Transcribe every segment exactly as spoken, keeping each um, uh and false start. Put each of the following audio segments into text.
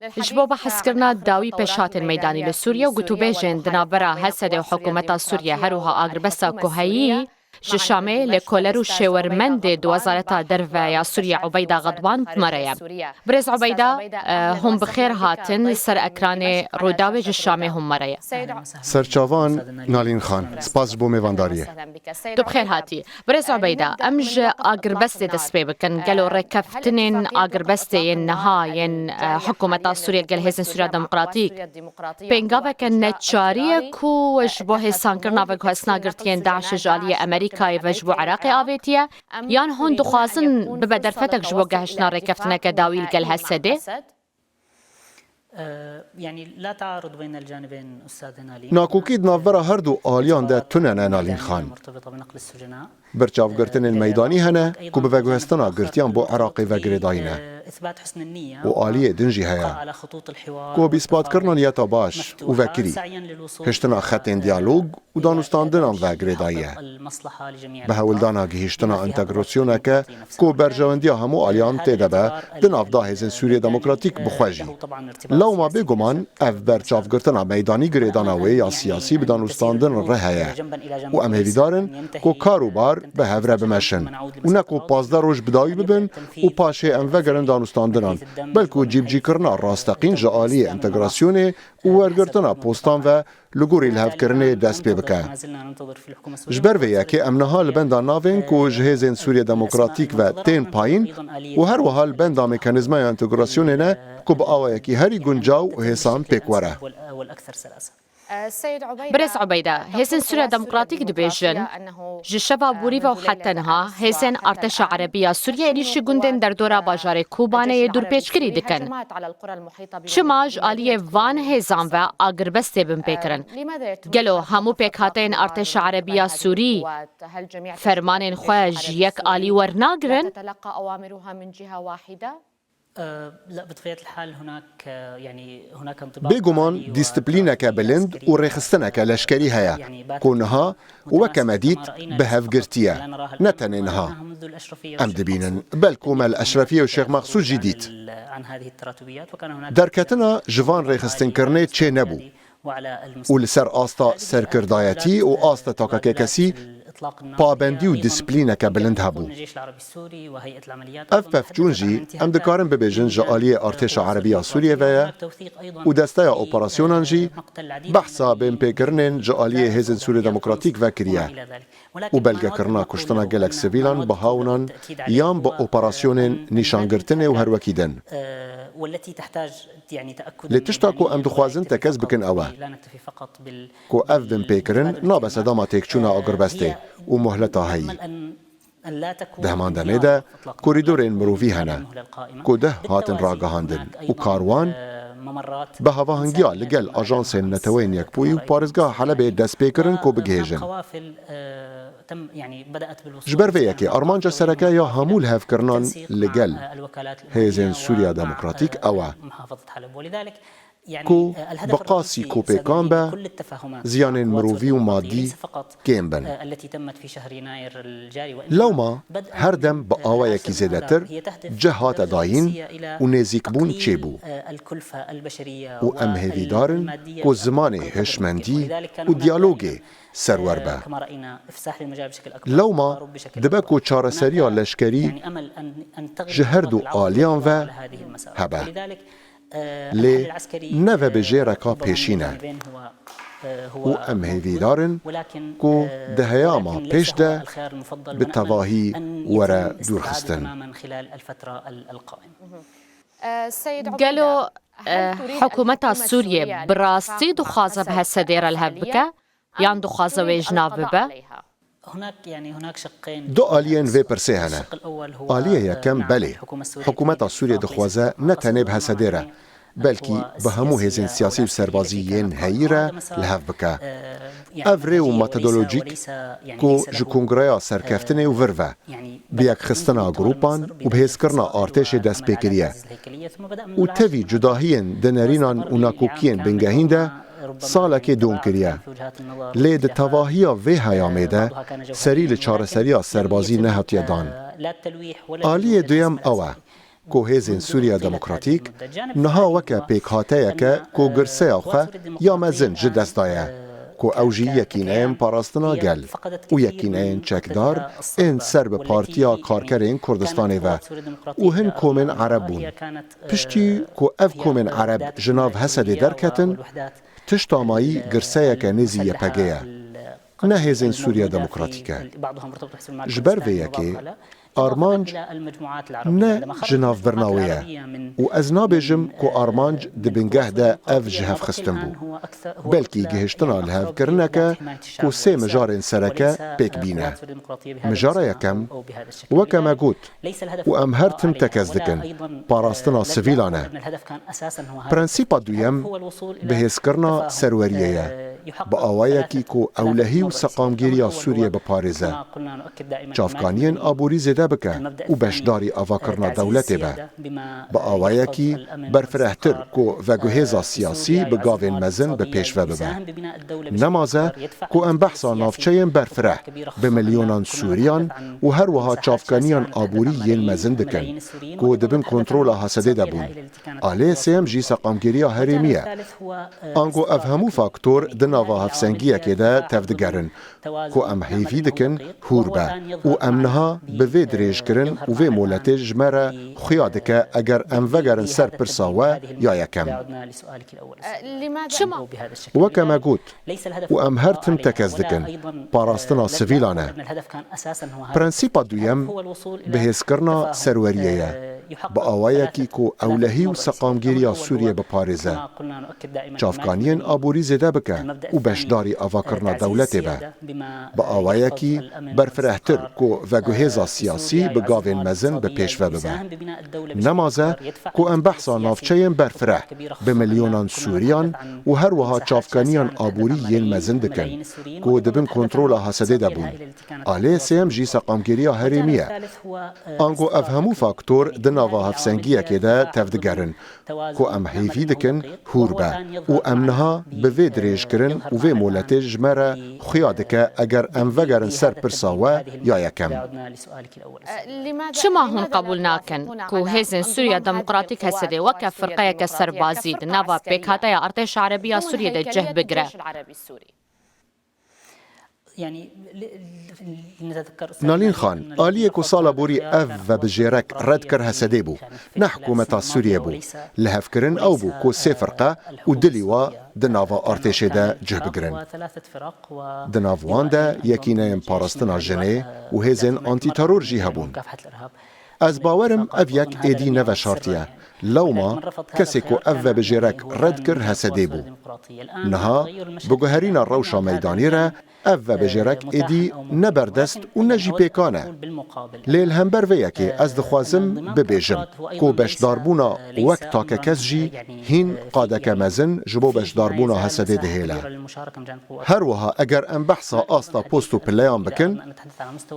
Ji bo behskirina dawî pêşhatên meydanî li Sûriye û gotûbêjên di navbera H S D û hikûmeta Sûriye, her wiha agirbesta ku heyî ji Şamê lêkoler û şêwermendê di Wezareta Derve ya Sûriye Ubeyda Xedwan bi me re ye. Birêz Ubeyda, eh, hûn bi xêr hatin li ser ekranê Rûdawê ji Şamê hûn me re ye. Serçavan Nalîn Xan, spas ji bo mêvandariyê. Tu bi xêr hatî. Birêz Ubeyda, em ji agirbestê dest pê bikin. Gelo rêkeftinên agirbestê yên niha yên, eh, hikûmeta Sûriye gel Hêzên Sûriya Demokratîk pêngaveke neçarî ye ku ji bo hêsankirina veguhestina girtiyên DAIŞ ji aliyê Amerîkayê ve ji bo Iraqê avêtiye? Yan hûn dixwazin bibe derfetek ji bo gehiştina rêkeftineke dawî li gel H S D? Nakokî di navbera her du aliyan de tune ne, Nalîn Xan. Birçavgirtinên meydanî hene ku bi veguhestina girtiyan bo Iraqê ve girêdayî ne. Û aliyê din jî heye ku bi îspatkirina niyeta baş û vekirî, hiştina xetên diyalog û danûstandinan ve girêdayî ye. Bi hewldana gihîştina entegrasyoneke ku berjewendiya hemû aliyan tê de be, di nav da Hêzên Sûriye Demokratîk bi xwe jî. Lewma bêguman ev berçavgirtina meydanî girêdana wê ya siyasî bi danûstandin re heye û em hêvîdar in ku kar û bar bi hev re bimeşin û ne ku pazdeh roj bi dawî bibin û paşê em vegerin danûstandinan, belku cîbicîkirina rasteqîn ji aliyê entegrasyonê û wergirtina postan ve li gorî lihevkirinê dest pê bike. Ji ber vê yekê em niha li benda navên ku ji Hêzên Sûriye Demokratîk ve tên payîn û her wiha li benda mekanîzmaya entegrasyonê ne ku bi awayekî herî guncaw û hêsan pêk were. Birêz Ubeyda, Hêzên Sûriya Demokratîk dibêjin, ji şeva borî ve û heta niha hêzên Artêşa Erebî ya Sûriyê êrîşî gundên derdora bajarê Kobanê yê dûrpêçkirî dikin. Çima ji aliyê van hêzan ve agirbestê bin pêkirin? Gelo hemû pêkhateyên Artêşa Erebî ya Sûrî fermanên xwe ji yek alî wernagirin? Bêguman dîsiplîneke bilind û rêxistineke leşkerî heye ku niha, weke me dît, bi hev girtiye. Ne tenê niha. Em dibînin, belku Mel Eşrefiyê û Şêx Mexsûd jî dît. Derketina ji van rêxistinkirinê çê nebû. û li ser asta serkirdayetî û asta takekêkesî pabendî û dîsiplîneke bilind hebû. Ev pevçûn jî, em dikarin bibêjin, ji aliyê Artêşa Erebî ya Sûriyê ve ye û desteya operasyonan jî behsa binpêkirinên ji aliyê Hêzên Sûriyê Demokratîk ve kiriye û belgekirina kuştina gelek sivîlan bi hawnan yan bi operasyonên nîşangirtinê û her wekî din. Lê tişta ku em dixwazin tekez bikin ew e ku ev binpêkirin nabe sedema têkçûna agirbestê û mohleta heyî. Di heman demê de korîdorên mirovî hene ku deh hatin ragihandin û karwan bi hevahengiya li gel ajansên Neteweyên Yekbûyî û parêzgeha Helebê dest pê kirin ku bigihêjin. Ji ber vê yekê armanca sereke ya hemû lihevkirinan li gel Hêzên Sûriya Demokratîk ew e ku bi qasî ku pêkan be, ziyanên mirovî û madî kêm bin. Lewma her dem bi awayekî zêdetir cih hate dayîn û nêzîkbûn çêbû. Û em hêvîdar in ku zimanê hişmendî û diyalogê serwer be. Lewma dibe ku çareseriya leşkerî ji her du aliyan ve hebe. Lê ne vebijêreka pêşîn e. Û em hêvîdar in ku di heyama pêş de bi tevahî were dûrxistin. Gelo, eh, hikûmeta Sûriyê bi rastî dixwaze bi H S D'ê re li hev bike? Yan dixwaze wê ji nav bibe? Du aliyên vê pirsê hene. Aliyê yekem, belê, hikûmeta Sûriyê dixwaze ne tenê bi H S D'ê re, belkî bi hemû hêzên siyasî û serbazî yên heyî re li hev bike. Ev rê û metodolojîk ku ji Kongreya Serkeftinê û vir ve bi yekxistina grûpan û bihêzkirina artêşê dest pê kiriye û tevî cudahiyên di nerînan û nakokiyên bingehîn de salekê dom kiriye. Lê di tevahiya vê heyamê de serî li çareseriya serbazî nehatiye dan. Aliyê duyem ew e. Ku Hêzên Sûriya Demokratîk niha weke pêkhateyeke ku girseya xwe ya mezin ji dest daye, ku ew jî yekîneyên parastina gel û yekîneyên çekdar ên ser bi Partiya Karkerên Kurdistanê ve û hin komên Ereb bûn. Piştî ku ev komên Ereb ji nav H S D'ê derketin, tişta mayî girseyeke nêzî Y P G ye, ne Hêzên Sûriya Demokratîk e. Ji ber vê yekê armanc ne ji navbirina wê ye û ez nabêjim ku armanc di bingeh de ev ji hev xistin bû. Belkî gihiştina lihevkirineke ku sê mijarên sereke pêk bîne. Mijara yekem, weke me got û em her tim tekez dikin, parastina sivîlan e. Prensîpa duyem bihêzkirina serweriyê ye, bi awayekî ku ewlehî û seqamgîriya Sûriyê biparêze, çavkaniyên aborî zêde bike û beşdarî avakirina dewletê be, bi awayekî berfirehtir ku veguhêza siyasî bi gavên mezin bi pêş ve bibe. Nemaze ku em behsa navçeyên berfireh bi milyonan Sûriyan û her wiha çavkaniyan aborî yên mezin dikin ku di bin kontrola H S D'ê de bûn. Alê sêyem jî seqamgêriya herêmî ye. Ango ev hemû faktor di nava hevsengiyekê de tevdigerin ku em hêvî dikin hûr be û em niha bi vê dirêjkirin û vê moletê ji me re xuya dike eger em vegerin ser pirsa we ya yekem. Çima? Weke me got, û em her tim tekez dikin, parastina sivîlan e. Prensîpa duyem bihêzkirina serweriyê ye, bi awayekî ku ewlehî û seqamgîriya Sûriyê biparêze, çavkaniyên aborî zêde bike û beşdarî avakirina dewletê be, bi awayekî berfirehtir ku veguhêza siyasî bi gavên mezin bi pêş ve bibe. Nemaze ku em behsa navçeyên berfireh bi milyonan Sûriyan û her wiha çavkaniyan aborî yên mezin dikin ku di bin kontrola H S D'ê de bûn. Alê sêyem jî seqamgêriya herêmî ye. Ango ev hemû faktor di nava hevsengiyekê de tevdigerin ku em hêvî dikin hûr be û em niha bi vê dirêjkirin û vê moletê ji me re xuya dike eger em vegerin ser pirsa we ya yekem. Çima hûn qebûl nakin ku Hêzên Sûriya Demokratîk H S D weke firqeyeke serbazî di nava pêkhateya Artêşa Erebî ya Sûriyê de cih bigire? Nalîn Xan, aliyê ku sala borî ev vebijêrek red kir H S D bû, ne hikûmeta Sûriyê bû. Lihevkirin ew bû ku sê firqe û du lîwa di nava artêşê de cih bigirin. Di nav wan de yekîneyên parastina jinê û hêzên antîteror jî hebûn. Ez bawerim ev yek êdî neveşartiye. Lewma kesê ku ev vebijêrek red kir H S D bû. Niha bi guherîna rewşa meydanî re ev vebijêrek êdî ne berdest û ne jî pêkan e. Lê li hember vê yekê ez dixwazim bibêjim ku beşdarbûna wek takekes jî hîn qadeke mezin ji bo beşdarbûna H S D dihêle. Her wiha eger em behsa asta post û pileyan bikin,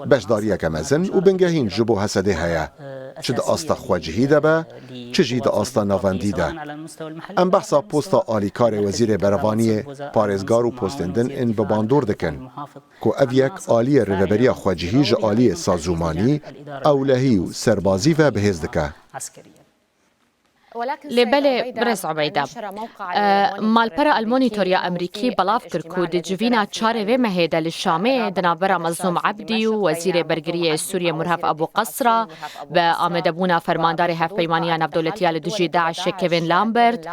beşdariyeke mezin û bingehîn ji bo H S D heye. Çi di asta xwecihî de be, çi jî di asta navendî de. Em behsa posta alîkarê wezîrê berevaniyê, parêzgar û postên din ên bi bandor dikin ku ev yek aliyê rêveberiya xwecihî ji aliyê sazûmanî, ewlehî û serbazî ve bihêz dike. Lê belê, birêz Ubeyde, e, malpera El Monitor ya Amerîkî belav kir ku di civîna çarê vê mehê de li Şamê di navbera Mezlûm Ebdî û Wezîrê Bergiriyê Sûriyê Murhef Ebû Qesra bi amadebûna fermandarê Hevpeymaniya Navdewletî ya li dijî DAIŞê Kevin Lambert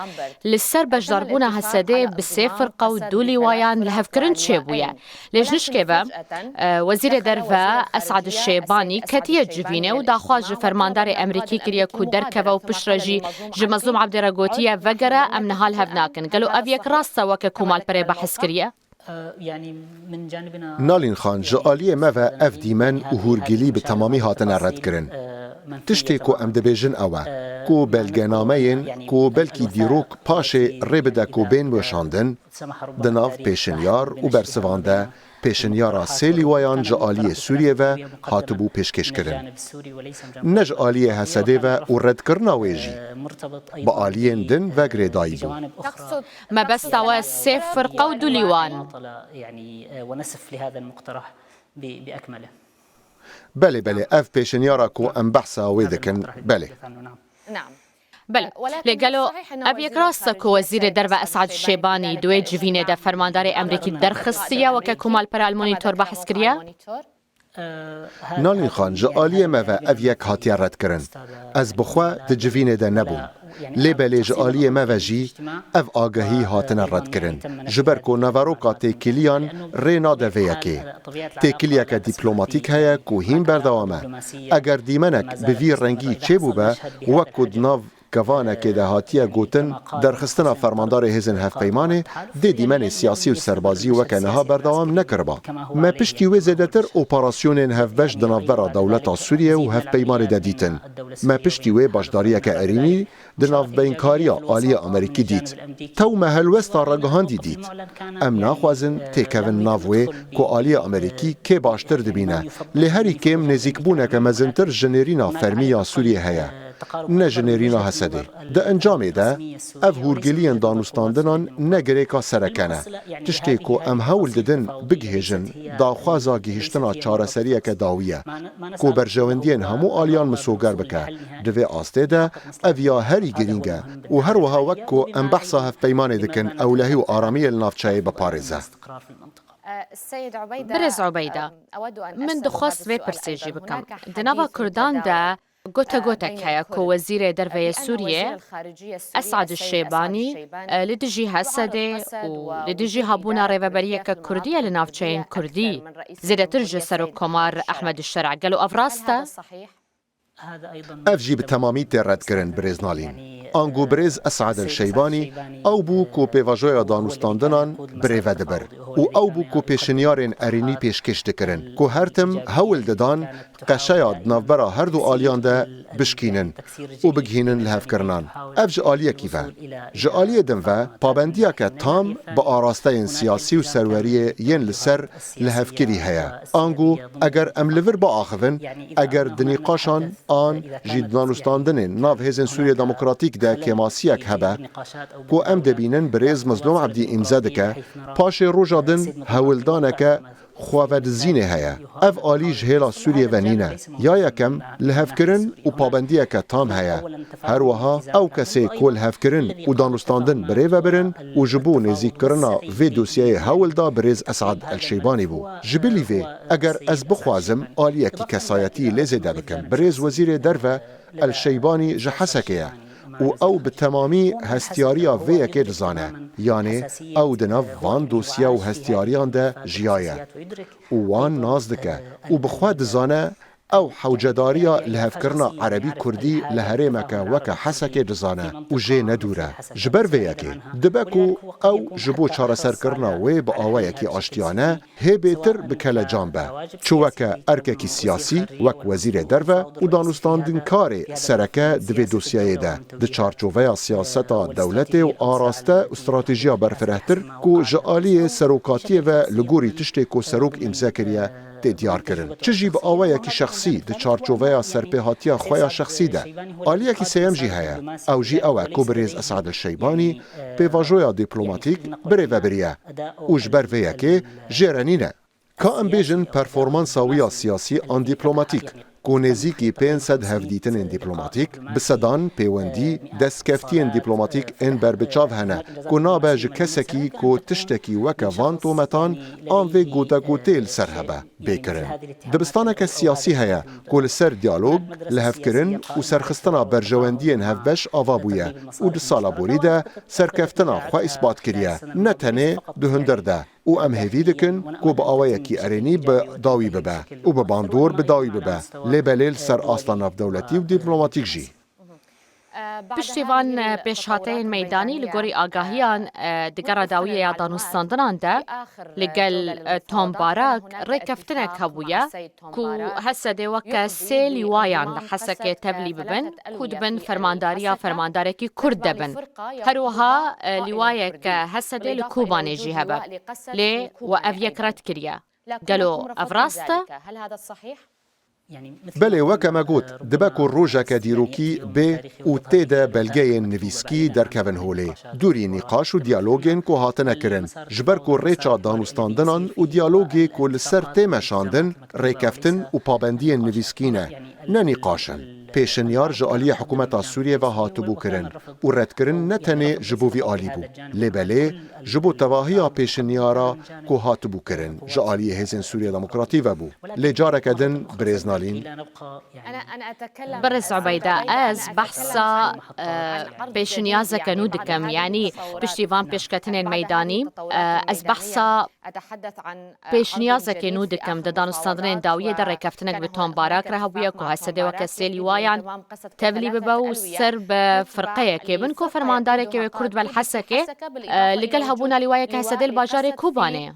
li ser beşdarbûna H S D bi sê firqe û du lîwayan lihevkirin çêbûye. Lê ji nişkê ve, e, Wezîrê Derve Esad Şêbanî ketiye civînê û daxwaz ji fermandarê Amerîkî kiriye ku derkeve û piştre jî ji Mezlûm Ebdî re gotiye, vegere, em niha li hev nakin. Gelo ev yek rast e weke ku malperê behs kiriye? Nalîn Xan, ji aliyê me ve ev dîmen û hûrgilî bi temamî hatine redkirin. Tiştê ku em dibêjin ew e ku belgenameyên ku belkî dîrok paşê rê bide ku bên weşandin, di nav pêşinyar û bersivan de pêşinyara sê lîwayan ji aliyê Sûriyê ve hatibû pêşkêşkirin. Ne ji aliyê H S D ve û redkirina wê jî bi aliyên din ve girêdayî bû. Mebesta we sê firqe û du lîwan. Belê, belê, ev pêşinyara ku em behsa wê dikin, belê. Belê, lê gelo ev yek rast e ku Wezîrê Derve Esad Şêbanî di wê civînê de fermandarê Emerîkî derxistiye weke ku malpera li Monîtor behs kiriye? Nalîn Xan, ji aliyê me ve ev yek hatiye redkirin. Ez bi xwe di civînê de nebûm. Lê belê ji aliyê me ve jî ev agahî hatine redkirin. Ji ber ku naveroka têkiliyan rê nade vê yekê. Têkiliyeke dîplomatîk heye ku hîn berdewam e. Eger dîmenek bi vî rengî çêbûbe, wek ku di nav kevanekê de hatiye gotin, derxistina fermandarê hêzên hevpeymanê dê dîmenê siyasî û serbazî weke niha berdewam nekiriba. Me piştî wê zêdetir operasyonên hevbeş di navbera dewleta Sûriye û hevpeymanê de dîtin. Me piştî wê beşdariyeke erênî di navbeynkariya aliyê Amerîkî dît. Tew me helwesta ragihandî dît. Em naxwazin têkevin nav wê ku aliyê Amerîkî kê baştir dibîne, lê herî kêm nêzîkbûneke mezintir ji nêrîna fermî ya Sûriyê heye. Ne ji nêrîna Hesedê. Di encamê de, ev hûrgiliyên danûstandinan ne girêka sereke ne. Tiştê ku em hewl didin bigihêjin daxwaza gihiştina çareseriyeke dawî ye, ku berjewendiyên hemû aliyan misoger bike. Di vê astê de ev ya herî girîng e û her wiha wek ku em behsa hevpeymanê dikin, ewlehî û aramiyê li navçeyê biparêze. Birêz Ubeyda, min dixwest vê pirsê jî bikim. Di nava Kurdan de gotegotek heye ku Wezîrê Derve yê Sûriyê, Esad Şêbanî, li dijî Hesedê û li dijî hebûna rêveberiyeke Kurdî ye li navçeyên Kurdî, zêdetir ji Serokkomar Ehmed Şera. Gelo ev rast e? Ev jî bi temamî tê redkirin, birêz Nalîn. Ango birêz Esad El Şeybanî ew bû ku pêvajoya danûstandinan birêve dibir û ew bû ku pêşinyarên erênî pêşkêş dikirin, ku her tim hewl didan qeşeya di navbera her du aliyan de bişkînin û bigihînin lihevkirinan. Ev ji aliyekî ve. Ji aliyê din ve, pabendiyeke tam bi arasteyên siyasî û serweriyê yên li ser lihevkirî heye. Ango, eger em li vir biaxivin, eger di nîqaşan an jî di danûstandinên nav Hêzên Sûriye Demokratîk de kêmasiyek hebe, ku em dibînin birêz Mezlûm Ebdî îmze dike, paşê roja din hewldaneke xwevedizînê heye. Ev alî ji hêla Sûriyê ve nîne. Ya yekem, lihevkirin û pabendiyeke tam heye. Her wiha ew kesê ku lihevkirin û danûstandin birêve birin û ji bo nêzîkkirina vê dosyeyê hewl da birêz Esad El Şeybanî bû. Ji bilî vê, eger ez bixwazim aliyekî kesayetî lê zêde bikim, birêz Wezîrê Derve El Şeybanî ji Hesekê ye û ew bi temamî hestiyariya vê yekê dizane. Yanê ew di nav van dosye û hestiyariyan de jiyaye û wan nas dike û bi xwe dizane ew hewcedariya lihevkirina Erebî-Kurdî li herêmeke weke Hesekê dizane û jê ne dûr e. Ji ber vê yekê dibe ku ew ji bo çareserkirina wê bi awayekî aştiyane hê bêtir bi kelecan be. Çi weke erkekî siyasî, wek wezîrê derve û danûstandinkarê sereke di vê dosyeyê de, di çarçoveya siyaseta dewletê û araste û stratejiya berfirehtir ku ji aliyê serokatiyê ve li gorî tiştê ku serok îmze kiriye, tê diyar kirin. Çi jî bi awayekî şexsî di çarçoveya serpêhatiya xwe ya şexsî de. Aliyekî sêyem jî heye. Ew jî ew e ku birêz Esad El Şeybanî pêvajoya dîplomatîk birêve biriye û ji ber vê yekê jê re nîne. Ka em bêjin performansa wî ya siyasî an dîplomatîk, ku nêzîkî pênc sed hevdîtinên dîplomatîk, bi sedan pêwendî, destkeftiyên dîplomatîk ên berbiçav hene, ku nabe ji kesekî ku tiştekî weke van tometan an vê gotegotê li ser hebe, bê kirin. Dibistaneke siyasî heye ku li ser diyalog, lihevkirin û serxistina berjewendiyên hevbeş ava bûye û di sala borî de serkeftina xwe îsbat kiriye, ne tenê di hundir de. Û em hêvî dikin ku bi awayekî erênî bi dawî bibe û bi bandor bi dawî bibe, lê belê li ser asta navdewletî û dîplomatîk jî. Piştî van pêşhateyên meydanî, li gorî agahiyan, di gera dawiyê ya danûstandinan de li gel Tom Barak rêkeftinek hebûye ku Hesedê weke sê lîwayan li Hesekê tevlî bibin ku dibin fermandariya fermandarekî Kurd de bin. Her wiha lîwayeke Hesedê li Kobanê jî hebe. Lê we ev yek red kiriye. Gelo ev rast e? Belê, weke me got, dibe ku rojeke dîrokî bê û tê de belgeyên nivîskî derkevin holê. Dûrî nîqaş û diyalogên ku hatine kirin, ji ber ku rêça danûstandinan û diyalogê ku li ser tê meşandin, rêkeftin û pabendiyên nivîskî ne, ne nîqaş in. Pêşinyar ji aliyê hikûmeta Sûriyê ve hatibû kirin û redkirin ne tenê ji bo vî alî bû, lê belê ji bo tevahiya pêşinyara ku hatibû kirin ji aliyê Hêzên Sûriya Demokratî ve bû. Lê careke din birêz Nalîn. Birêz Ubeyda, ez behsa e, pêşinyazeke nû dikim, yanî piştî van pêşketinên meydanî, e, ez behsa pêşniyazekê nû dikim. Di danûstandinên dawiyê de rêkeftinek bi Tom Barak re hebûye ku H S D weke sê lîwayan tevlî bibe û ser bi firqeyekê bin ku fermandarekê wê Kurd be li Hesekê, e, li gel hebûna lîwayeke H S D li bajarê Kobanê.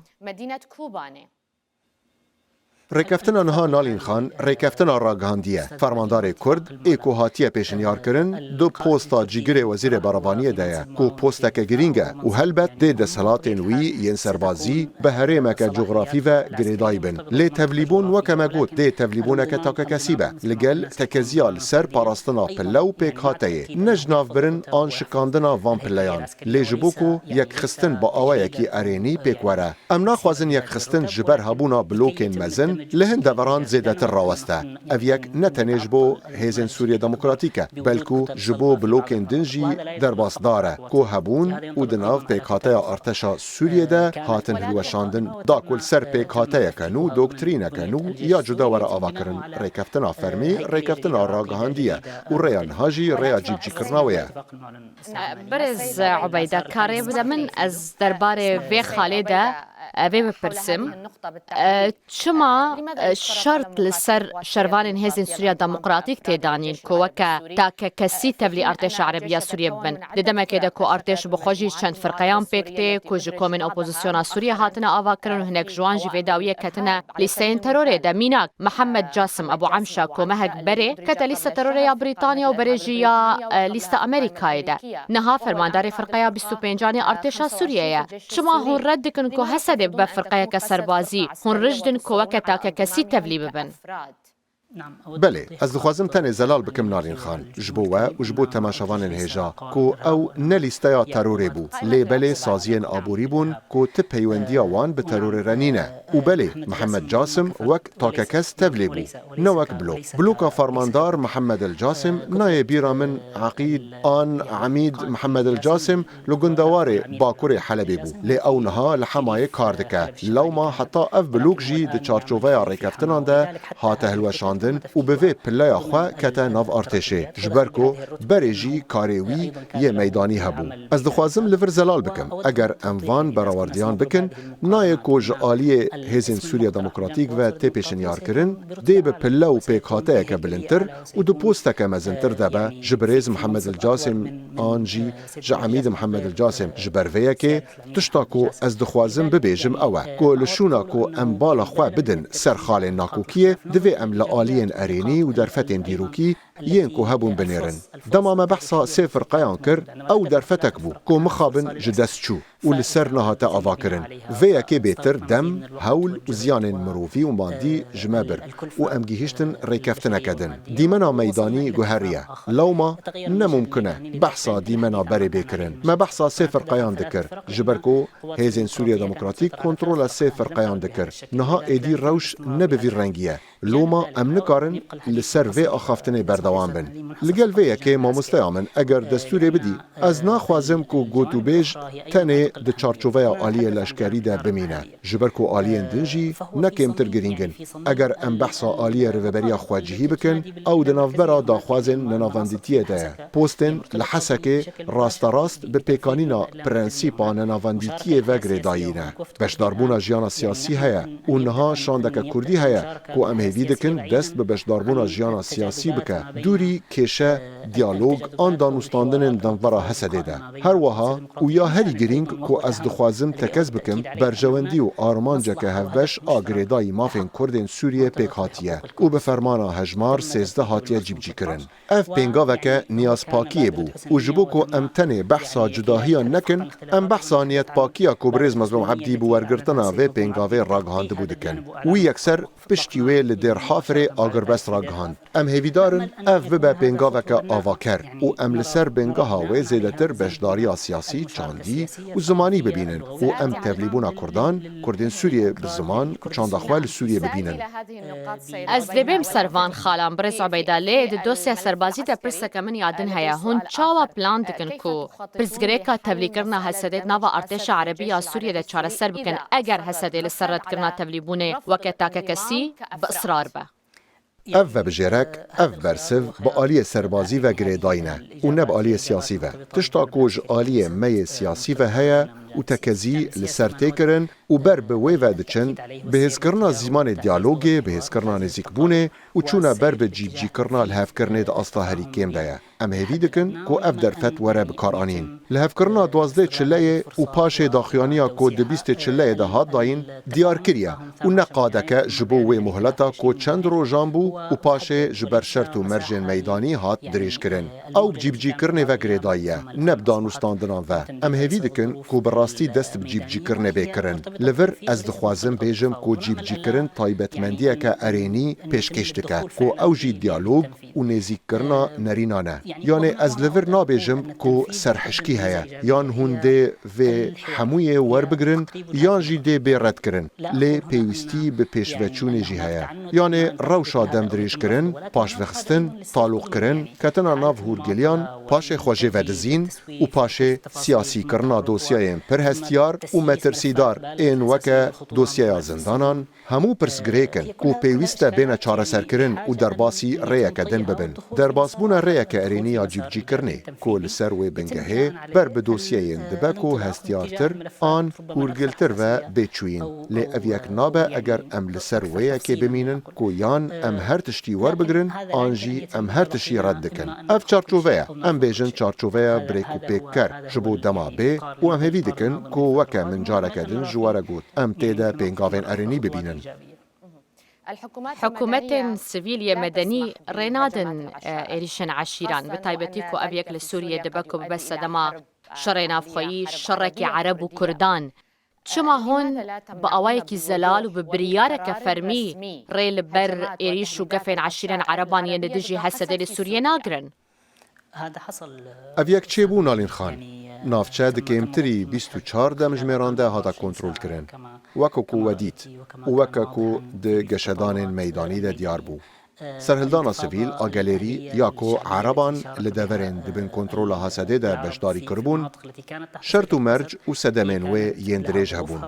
Rêkeftina niha Nalîn Xan rêkeftina ragihandiye. Fermandarê Kurd ê ku hatiye pêşinyarkirin di posta cîgirê Wezîrê Berevaniyê de ye ku posteke girîng e û helbet dê desthilatên wî yên serbazî bi herêmeke cografî ve girêdayî bin. Lê tevlîbûn weke me got dê tevlîbûneke takekesî be. Li gel tekeziya li ser parastina pille û pêkhateyê, ne ji nav birin an şikandina van pilleyan, lê ji bo ku yekxistin bi awayekî erênî pêk were. Em naxwazin yekxistin ji ber hebûna blokên mezin li hin deveran zêdetir raweste. Ev yek ne tenê ji bo Hêzên Sûriye Demokratîk e, belkû ji bo blokên din jî derbasdar e, ku hebûn û di nav pêkhateya artêşa Sûriyê de hatin hilweşandin, da ku li ser pêkhateyeke nû, doktrîneke nû ya cuda were avakirin. Rêkeftina fermî, rêkeftina ragihandî ye û rêya niha jî rêya cîbicîkirina wê ye. Birêz Ubeyda, karê bide min ez derbarê vê xalê de, e, vê bipirsim. E, çima, e, şert li ser şervanên Hêzên Sûriya Demokratîk tê danîn ku weke takekesî tevlî artêşa Erebî ya Sûriyê bibin? Di demekê de ku artêş bi xwe jî çend firqeyan pêk tê ku ji komên opozisyona Sûriyê hatine avakirin û hinek ji wan jî vê dawiyê ketine lîsteyên terorê de. Mînak, Mihemed Casim Ebu Emşa ku mehek berê kete lîsta terorê ya Brîtanya û berê jî ya, e, lîsta Amerîkayê de. Niha fermandarê firqeya bîst û pêncanê artêşa Sûriyê ye. Çima hûn red dikin ku H S D bibe firqeyeke serbazî? Hûn rijdin ku weke takekesî tevlî bibin? Belê, ez dixwazim tenê zelal bikim Nalîn Xan, ji bo we û ji bo temaşevanên hêja, ku ew ne lîsteya terorê bû, lê belê saziyên aborî bûn ku ti peywendiya wan bi terorê re nîne. Û belê, Mihemed Casim wek takekes tevlê bû, ne wek blok. Bloka Fermandar Mihemed El Casim nayê bîra min Eqîd an Emîd Mihemed El Casim li gundewarê Bakurê Helebê bû. Lê ew niha li Hemayê kar dike. Lewma heta ev blok jî di çarçoveya rêkeftinan de hate hilweşandin û bi vê pileya xwe kete nav artêşê. Ji ber ku berê jî karê wî yê meydanî hebû. Ez dixwazim li vir zelal bikim. Eger em van berawerdiyan bikin, nayê ku ji aliyê Hêzên Sûriya Demokratîk ve tê pêşinyarkirin, dê bi pile û pêkhateyeke bilindtir û di posteke mezintir de be, ji birêz Mihemed El Casim an jî ji Emîd Mihemed El Casim. Ji ber vê yekê, tişta ku ez dixwazim bibêjim ew e ku li şûna ku em bala xwe bidin ser xalên nakokiyê, divê em li aliyên erênî û derfetên dîrokî yên ku hebûn binêrin. Dema me behsa sê firqeyan kir, ew derfetek bû ku mixabin ji dest çû û li ser nehate avakirin. Vê yekê bêtir dem, hewl û ziyanên mirovî û madî ji me bir û em gihîştin rêkeftineke din. Dîmena meydanî guheriye. Lewma ne mumkin e behsa dîmena berê bê kirin. Me behsa sê firqeyan dikir, ji ber ku Hêzên Sûriya Demokratîk kontrola sê firqeyan dikir. Niha êdî rewş ne bi vî rengî ye. Loma em nikarin li ser vê axaftinê berdewam bin. Li gel vê yekê mamosteya min, eger destûrê bidî, ez naxwazim ku gotûbêj tenê di çarçoveya aliyê leşkerî de bimîne, ji ber ku aliyên din jî ne kêmtir girîng in. Eger em behsa aliyê rêveberiya xwecihî bikin, ew di navbera daxwazên nenavendîtiyê de ye. Postên li Hesekê rasterast bi pêkanîna prensîpa nenavendîtiyê ve girêdayî ne. Beşdarbûna jiyana siyasî heye û niha şandeke kurdî heye ku em hêvî dikin dest bi beşdarbûna jiyana siyasî bike, dûrî kêşe, diyalog an danûstandinên di navbera H S D'ê de. Her wiha û ya herî girîng ku ez dixwazim tekez bikim, berjewendî û armanceke hevbeş a girêdayî mafên Kurdên Sûriyê pêk hatiye û bi fermana hejmar sêzdeh hatiye cîbicîkirin. Ev pêngaveke niyazpakiyê bû û ji bo ku em tenê behsa cudahiyan nekin, em behsa niyetpakiya ku birêz Mezlûm Ebdî bi wergirtina vê pêngavê ragihandibû dikin. Wî yekser piştî wê li Dêrhafirê agirbest ragihand. Em hêvîdar in Ev bibe pêngaveke avaker û em li ser bingeha wê zêdetir beşdariya siyasî, çandî û zimanî bibînin û em tevlîbûna Kurdan, Kurdên Sûriyê bi ziman û çanda xwe li Sûriyê bibînin. Ez dê bêm ser van xalan, birêz Ubeyda, lê di dosya serbazî de pirseke min ya din heye. Hûn çawa plan dikin ku pirsgirêka tevlîkirina Hesedê di nava artêşa erebî ya Sûriyê de çareser bikin, eger Hesedê li ser redkirina tevlîbûnê weke takekesî bi israr be? Ev vebijêrek, ev bersiv bi aliyê serbazî ve girêdayî ne û ne bi aliyê siyasî ve. Tişta ku ji aliyê me yê siyasî ve heye û tekezî li ser tê kirin û ber bi wê ve diçin, bihêzkirina zîmanê diyalogê, bihêzkirina nêzîkbûnê û çûna ber bi cîbicîkirina lihevkirinê di asta herî kêm de ye. Em hêvî dikin ku ev derfet were bikaranîn. Lihevkirina duwazdeh çileyê û paşê daxuyaniya ku di bîstê çileyê de hat dayîn, diyar kiriye û ne qadeke ji bo wê muhleta ku çend rojan bû û paşê ji ber şert û mercên meydanî hat dirêjkirin. Ew bi cîbicîkirinê ve girêdayî ye, ne bi danûstandinan ve. Em hêvî dikin ku bi rastî dest bi cîbicîkirinê bê kirin. Li vir ez dixwazim bêjim ku cîbicîkirin taybetmendiyeke erênî pêşkêş dike, ku ew jî diyalog û nêzîkkirina nerînan e. Yanê ez li vir nabêjim ku serhişkî heye, yan hûn dê vê hemûyê werbigirin, yan jî dê bê redkirin. Lê pêwîstî bi pêşveçûnê jî heye. Yanê rewşa demdirêjkirin, paşvexistin, taloqkirin, ketina nav hûrgiliyan, paşê xwe jê vedizîn û paşê siyasîkirina dosyayên pir hestiyar û metirsîdar ên weke dosyeya zindanan, hemû pirsgirêk in ku pêwîst e bêne çareserkirin û derbasî rêyeke din bibin. Derbasbûna rêyeke erênî ya cîbicîkirinê ku li ser wê bingehê ber bi dosyeyên dibe ku hestiyartir an hûrgiltir ve bê çûyîn. Lê ev yek nabe eger em li ser wê yekê bimînin ku yan em her tiştî werbigirin an jî em her tiştî red dikin. Ev çarçove ye. Em bêjin çarçoveya birêk û pêkker ji bo dema bê û em hêvî dikin ku weke min careke din ji we re got, em tê de pêngavên erênî bibînin. Hikûmetên sivîl yê medenî rê nadin êrîşên eşîran, bi taybetî ku ev yek li Sûriyê dibe ku bibe sedema şerê navxweyî, şerekî Ereb û Kurdan. Çima hûn bi awayekî zelal û bi biryareke fermî rê li ber êrîş û gefên eşîrên Ereban yên li dijî Hesedê li Sûriyê nagirin? Ev yek çêbû Nalîn Xan. Navçe di kêmtirî bîst û çar demjimêran de hate kontrolkirin. Weke ku we dît û weke ku di geşedanên meydanî de diyar bû. Serhildana sivîl a gelêrî ya ku Ereban li deverên di bin kontrola Hesedê de beşdarî kiribûn, şert û merc û sedemên wê yên dirêj hebûn.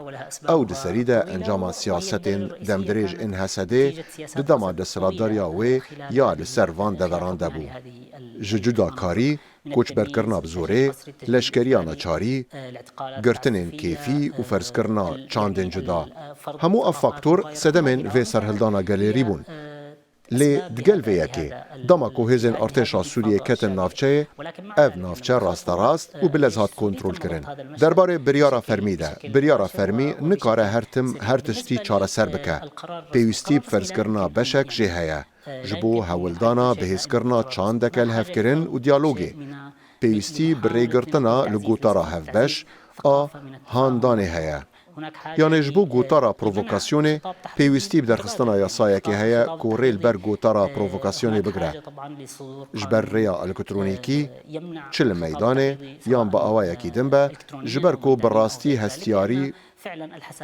Ew di serî de encama siyasetên demdirêj ên Hesedê di dema desthilatdariya wê ya li ser van deveran de bû. Ji cudakarî, koçberkirina bi zorê, leşkeriya neçarî, girtinên kêfî û ferzkirina çandên cuda. Hemû ev faktor sedemên vê serhildana gelêrî bûn. Lê digel vê yekê, dema ku hêzên artêşa Sûriyê ketin navçeyê, ev navçe rasterast û bi lez hat kontrolkirin. Derbarê biryara fermî de, biryara fermî nikare her tim her tiştî çareser bike. Pêwîstî bi ferzkirina beşek jê heye. Ji bo hewldana bihêzkirina çandeke lihevkirin û diyalogê. Pêwîstî bi rêgirtina li gotara hevbeş a handanê heye. Yanê ji bo gotara provokasyonê pêwîstî bi derxistina yasayekê heye ku rê li ber gotara provokasyonê bigire. Ji ber rêya elektronîkî, çi li meydanê yan bi awayekî din be, ji ber ku bi rastî hestiyarî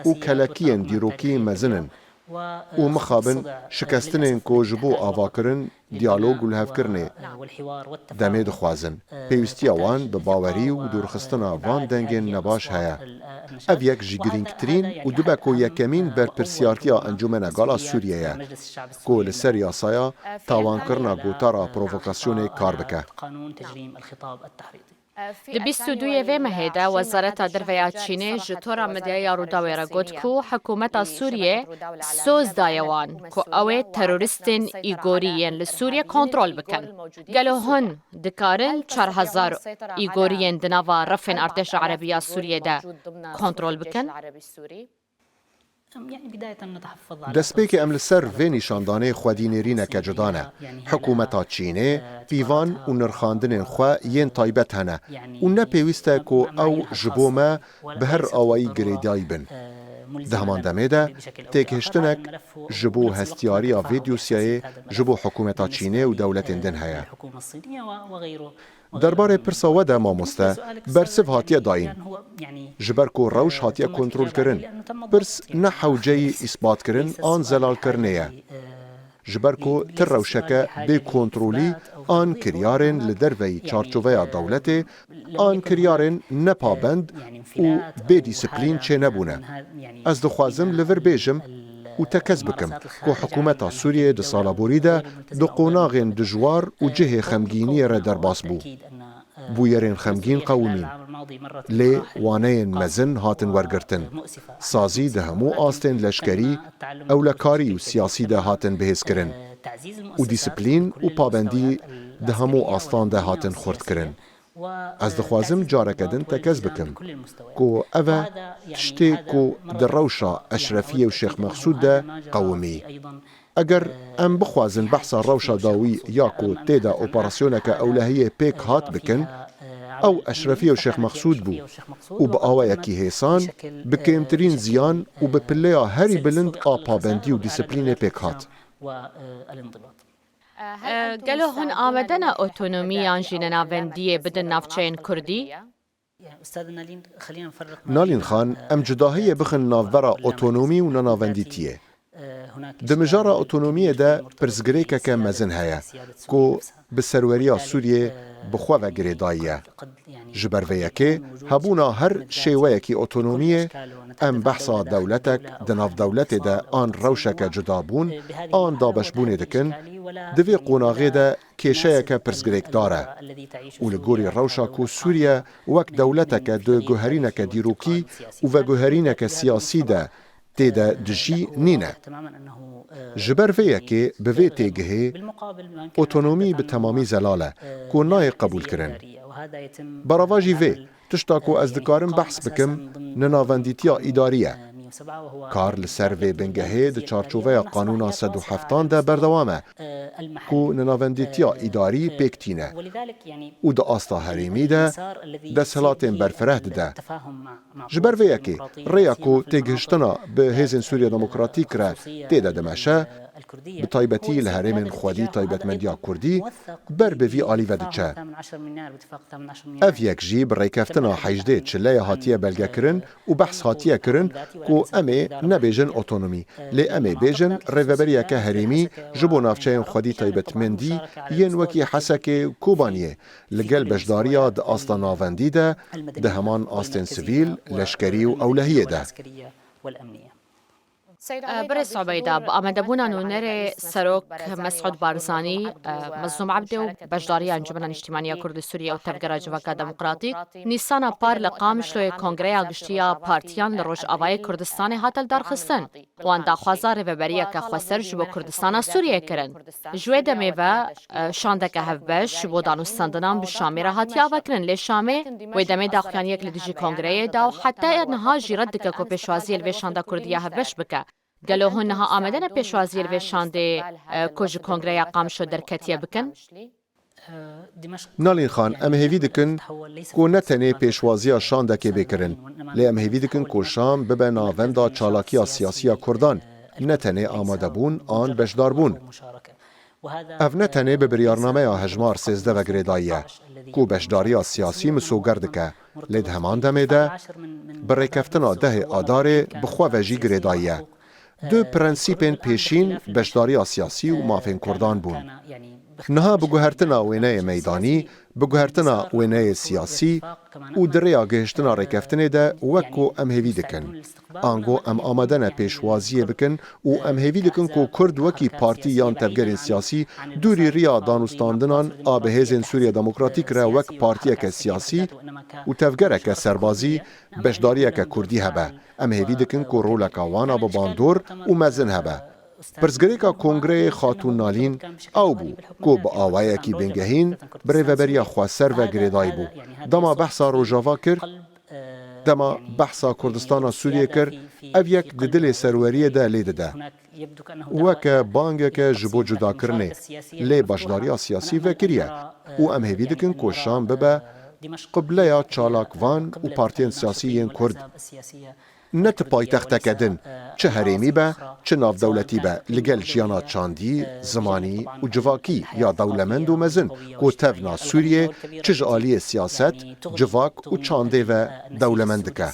û kelekiyên dîrokî mezin in û mixabin şikestinên ku ji bo avakirin, diyalog û lihevkirinê demê dixwazin. Pêwîstiya wan bi bawerî û dûrxistina van dengên nebaş heye. Ev yek ji girîngtirîn û dibe ku yekemîn berpirsiyartiya Encûmena Gala Sûriyê ye ku li ser yasaya tawankirina gotara provokasyonê kar bike. Di bîst û duyê vê mehê de Wezareta Derve ya Çînê ji tora medyaya Rûdawê re got ku hikûmeta Sûriyê soz daye wan ku ew ê terorîstên Îgorî yên li Sûriyê kontrol bikin. Gelo hûn dikarin çar hezar Îgoriyên di nava refên artêşa Erebî ya Sûriyê de kontrol bikin? Destpêkê em li ser vê nîşandanê xwedî nêrîneke cuda ne. Hikûmeta Çînê pîvan û nirxandinên xwe yên taybet hene û ne pêwîst e ku ew ji bo me bi her awayî girêdayî bin. Di heman demê de têgihiştinek ji bo hestiyariya vê dosyayê ji bo hikûmeta Çînê û dewletên din heye. الحكومة الصينية وغيره. Derbarê pirsa we de mamoste, bersiv hatiye dayîn. Ji ber ku rewş hatiye kontrolkirin, pirs ne hewceyî îsbatkirin an zelalkirinê ye. Ji ber ku ti rewşeke bê kontrolî an kiryarên li derveyî çarçoveya dewletê an kiryarên nepabend û bê dîsiplîn çênebûne. Ez dixwazim li vir bêjim û tekez bikim ku hikûmeta Sûriyeyê di sala borî de di qonaxên dijwar û cihê xemgîniyê re derbas bû. Bûyerên xemgîn qewimîn. Lê waneyên mezin hatin wergirtin. Sazî di hemû astên leşkerî, ewlekarî û siyasî de hatin bihêzkirin. Û dîsiplîn û pabendî di hemû astan de hatin xurtkirin. Ez dixwazim careke din tekez bikim ku ev e tiştê ku di rewşa Eşrefiyê û Şêx Mexsûd de qewimî. Eger em bixwazin behsa rewşa dawî ya ku tê de operasyoneke ewlehiyê pêk hat bikin, ew Eşrefiye û Şêx Mexsûd bû û bi awayekî hêsan, bi kêmtirîn ziyan û bi pileya herî bilind a pabendî û dîsiplînê pêk hat. Gelo hûn amade ne otonomî yan jî nenavendiyê bidin navçeyên kurdî? Nalîn Xan, em cudahiyê bixin navbera otonomî û nenavendîtiyê. Di mijara otonomiyê de pirsgirêkeke mezin heye ku bi serweriya Sûriyê bi xwe ve girêdayî ye. Ji ber vê yekê hebûna her şêweyekî otonomiyê, em behsa dewletek di nav dewletê de an rewşeke cudabûn an dabeşbûnê dikin, di vê qonaxê de kêşeyeke pirsgirêkdar e û li gorî rewşa ku Sûriye wek dewleteke di guherîneke dîrokî û veguherîneke siyasî de tê de dijî nîne. Ji ber vê yekê bi vê têgihê otonomî bi temamî zelal e ku nayê qebûlkirin. Beravajî vê, tişta ku ez dikarim behs bikim, ninavendîtiya îdarî ye. Kar li ser vê bingehê di çarçoveya Qanûna sed û heftan de berdewam e ku ninavendîtiya îdarî pêk tîne û di asta herêmî de desthilatên berfireh dide. Ji ber vê yekê rêya ku têgihiştina bi Hêzên Sûriya Demokratîk re tê de dimeşe, bi taybetî li herêmên xwedî taybetmendiya kurdî ber bi vî alî ve diçe. Ev yek jî bi rêkeftina hejdê çileya hatiye belgekirin û behs hatiye kirin ku em ê nebêjin otonomî, lê em ê bêjin rêveberiyeke herêmî ji bo navçeyên xwedî taybetmendî yên wekî Hesekê û Kobaniyê li gel beşdariya di asta navendî de, di heman astên sivîl, leşkerî û ewlehiyê de. Birêz Ubeyda, bi amadebûna nûnerê Serok Mesûd Barzanî, Mezlûm Ebdê û beşdariya Encûmena Nîştîmanî ya Kurd li Sûriye û Tevgera Civaka Demokratîk, Nîsana par li Qamişloyê Kongreya Giştî ya Partiyan li Rojavayê Kurdistanê hate lidarxistin. Wan daxwaza rêveberiyeke xweser ji bo Kurdistana Sûriyê kirin. Ji wê demê ve, e, şandeke hevbeş ji bo danûstandinan bi Şamê re hatiye avakirin, lê Şamê wê demê daxuyaniyek li dijî kongreyê da û heta niha jî red dike ku pêşwaziyê li vê şanda kurdî ya hevbeş bike. Gelo hûn niha amade ne pêşwaziyê li vê şandê, e, ku ji kongreya Qamişlo derketiye bikin? Nalîn Xan, em hêvî dikin ku ne tenê pêşwaziya şandekê bê kirin, lê em hêvî dikin ku Şam bibe navenda çalakiya siyasî ya Kurdan, ne tenê amadebûn an beşdarbûn. Ev ne tenê bi biryarnameya hejmar sêzdeh ve girêdayî ye, ku beşdariya siyasî misoger dike, lê di heman demê de bi rêkeftina dehê Adarê bi xwe ve jî girêdayî ye. Du prensîpên pêşîn beşdariya siyasî û mafên Kurdan bûn. Niha bi guhertina wêneyê meydanî, bi guhertina wêneyê siyasî û di rêya gihiştina rêkeftinê de wek ku em hêvî dikin. Ango em amade ne pêşwaziyê bikin û em hêvî dikin ku Kurd wekî partî yan tevgerên siyasî dûrî riya danûstandinan a bi Hêzên Sûriya Demokratîk re wek partiyeke siyasî û tevgereke serbazî beşdariyeke Kurdî hebe. Em hêvî dikin ku roleka wan a bi bandor û mezin hebe. Pirsgirêka Kongreyê Xatûn Nalîn ew bû ku bi awayekî bingehîn bi rêveberiya xweser ve girêdayî bû. Dema behsa Rojava kir, dema behsa Kurdistana Sûriyê kir, ev yek di dilê serweriyê de lê dide. Weke bangeke ji bo cudakirinê, lê beşdariya siyasî vekiriye û em hêvî dikin ku Şam bibe qibleya çalak van û partiyên siyasî yên Kurd. ne ti paytexteke din, çi herêmî be, çi navdewletî be, li gel jiyana çandî, zimanî û civakî ya dewlemend û mezin ku tevna Sûriyê çi ji aliyê siyaset, civak û çandê ve dewlemend dike.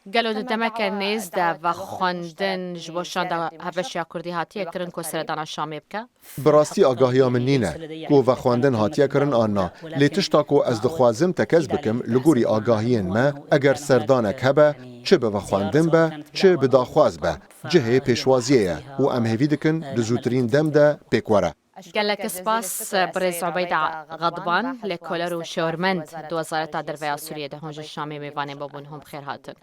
Gelo di demeke nêz de vexwendin ji bo şanda Hebeşiya Kurdî hatiye kirin ku seredana Şamê bike? Bi rastî agahiya min nîne ku vexwendin hatiye kirin an na, lê tişta ku ez dixwazim tekez bikim li gorî agahiyên me, eger serdanek hebe, çi bi vexwendin be, çi bi daxwaz be, cihê pêşwaziyê ye û em hêvî dikin di zûtirîn dem de pêk were. Gelek spas birêz Ubeyda Xedban, lêkoler û şêwirmend di Wezareta Derve ya Sûriyê de hûn ji Şamê mêvanê me bûn, hûn bi xêr hatin.